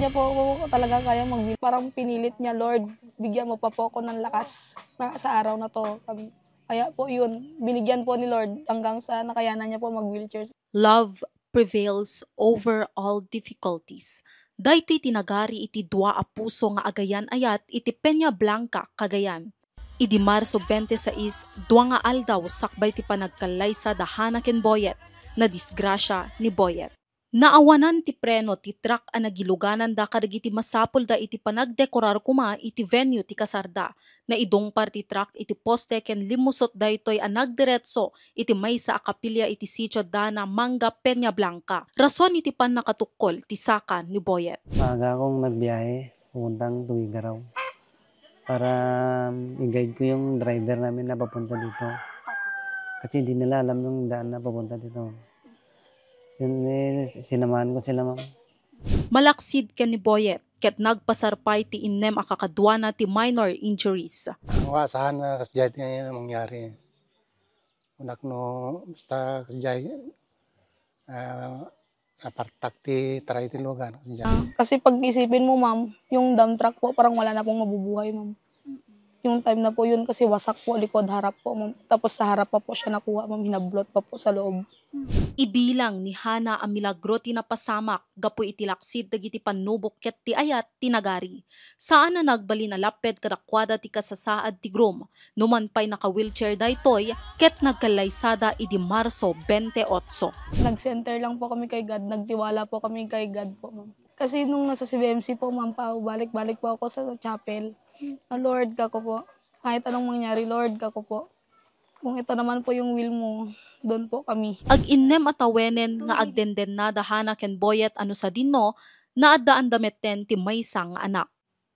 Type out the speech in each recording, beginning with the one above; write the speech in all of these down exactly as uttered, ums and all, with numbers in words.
Opo, opo, talaga kaya mag-, parang pinilit niya, "Lord, bigyan mo pa po ako ng lakas na sa araw na 'to." Sabi, kaya po 'yun, binigyan po ni Lord hanggang sa nakayanan niya po mag-wheelchair. Love prevails over all difficulties. Daytoy ti nagari iti dua a puso nga agayan-ayat iti Peña Blanca, Cagayan. Idi Marso twenty-six, dua nga aldaw sakbay ti panagkallaysa da Hana ken Boyet, nadisgrasia ni Boyet. Naawanan ti preno ti truck a nagilugananda kadagiti masapulda iti panagdekorar koma iti venue ti kasarda. Naidungpar ti truck iti poste ken limmusot daytoy a nagdiretso iti maysa a kapilya iti sitio dana Manga Peña Blanca. Rason iti pannakatukkol ti saka ni Boyet. Maaga akong nagbiyahe, papuntang Tuguegarao. Para, um, i-guide ko yung driver namin na papunta dito. Kasi di nila alam yung daan na papunta dito. Yun, eh, sinamahan ko sila, ma'am. Malaksid ken ni Boyet, ket nagpasar pay ti innem a kakaduana ti minor injuries. Ang asahan nga kasdiay ti mangyari. Unak no, basta kasdiay, ah, napartak ti taray ti lugan, kasdiay. Ah, kasi pag-isipin mo, ma'am, yung dump truck po, parang wala na pong mabubuhay, ma'am. Yung time na po yun kasi wasak po likod, harap po, ma'am. Tapos sa harap pa po siya nakuha, ma'am, hinablot pa po sa loob. Ibilang ni Hana a milagro ti napasamak gapu iti laksid dagiti pannubok ket ti ayat ti nagari. Saan a nagbalin a lapped kadakuada ti kasasaad ti groom. Numan pay naka-wheelchair daytoy ket nagkallaysada idi Marso twenty-eight. Nag-center lang po kami kay God, nagtiwala po kami kay God po, ma'am. Kasi nung nasa C B M C po, ma'am, pa, balik-balik po ako sa chapel. "Oh Lord," kako po, "kahit anong mangyari, Lord," kako po. "Kung ito naman po yung will mo, doon po kami." Ag-innem a tawenen nga agdendennada Hana ken Boyet a no sadinno, naaddaanda metten ti maysa nga anak.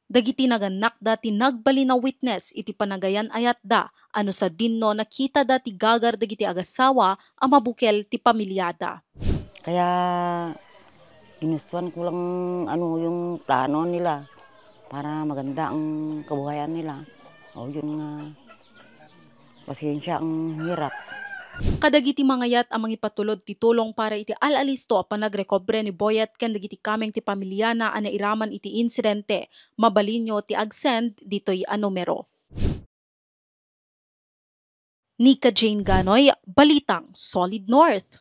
Dagiti nagannakda ti nagbalin a witness iti panagayan-ayatda a no sadinno nakitada ti gagar dagiti agassawa a mabukel ti pamiliada. Kaya ginustuhan ko lang ano yung plano nila para maganda ang kabuhayan nila. O yun nga, pasensya ang hirap. Kadagiti mangayat a mangipatulod ti tulong para iti al-alisto a panagrekobre ni Boyet ken dagiti kameng ti pamiliana a nairaman iti insidente, mabalinyo ti ag-send ditoy a numero. Nika Jane Ganoy, Balitang Solid North.